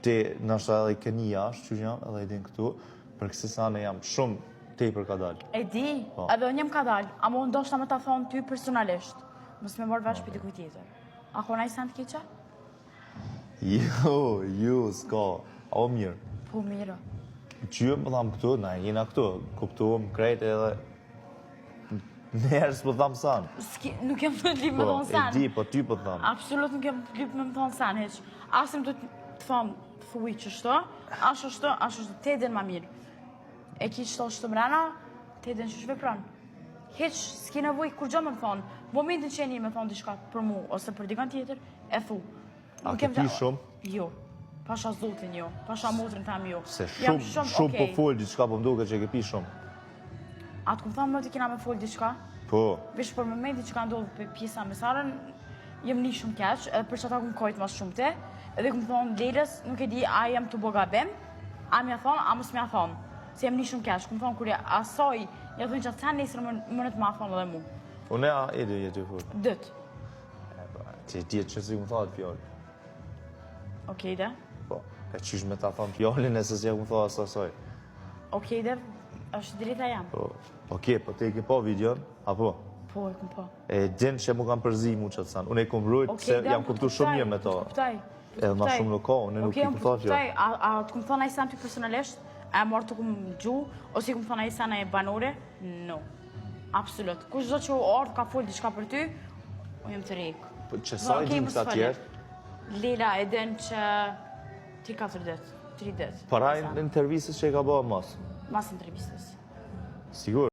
Ti ndoshta edhe i ke ni jashtë, që jam, edhe i din këtu, për kësi sane jam shumë tepër ka dalë. E di, Po. edhe unë jam ka dalë, ama unë ndoshta me ta thonë ty personalisht, mos me marrë vesh për dikujt tjetër. A ka naj sen të keqe? Jo, jo, s'ka. A o mirë. Po mirë. Që po tham këtu, na jena këtu, kuptuam krejt edhe Njerëz po tham san. S'ki, nuk jam të lyp me Po, thonë e sen. di, po ty po tham. Absolut nuk jam të lyp me më thonë sen, hiq. As jam të të thonë, thuj qështu, as ashtu, as ashtu, te din ma mirë. E ki qëto që të mrena, te din që vepron. Hiq, s'ki nevoj kur gjë me më thonë. Momentin që e një me thonë diçka për mu, ose për dikën tjetër, e thu. A Nuk ke jam pi të- shumë? Jo. Pasha zotin jo, pasha motrën tam jo. Se Jam shumë, shumë po okej. fol diçka, po më duket që ke pi shumë. A të kum thonë më të kina me fol diçka? Po, Veç për momentin që ka ndodhur për pjesa me Sarën, jem një shumë keq, edhe për që ata kum kojt mas shumë te, edhe kum thonë Lelës, nuk e di a jam të bo gabim, a m'ja thonë, a mos m'ja thonë. Se jem një shumë keq, kum thonë kur ja asoj, ja thonë që atë sen nesër më më të ma thonë edhe mu. unë a Edi je ty fol. Dytë. E, po, Ti ti që si kum thonë atë fjalë. Okej de? Po, e qysh me ta thonë fjalën nëse s'ja kum thonë as asaj. Okej de, është drejta jam. Po, okej, po ti e ke pa videon, apo? Po, e kum po. E din që mu kam përzi mu qatë san. Unë e kum rujt Okej, se de, jam po kuptu të shumë kuptoj, mirë me po to. të kuptoj, po të Edhe ma kuptoj. shumë nuk ka, unë nuk Okej, i unë po kuptoj të kuptoj. A, a të kum thonë ai sen ty personalisht? A e marrë të kum gju? Ose i kum thonë ai sen e banore? No. Absolut. Kush do që u ardhë ka fol diçka për ty, unë jam të rekë. Po që sa i Okej, din mos këta foli. tjerë? Lela e din që 3-4 ditë, 3 ditë. Para intervistës që e ka bërë mos. Mas intervistës. Sigur.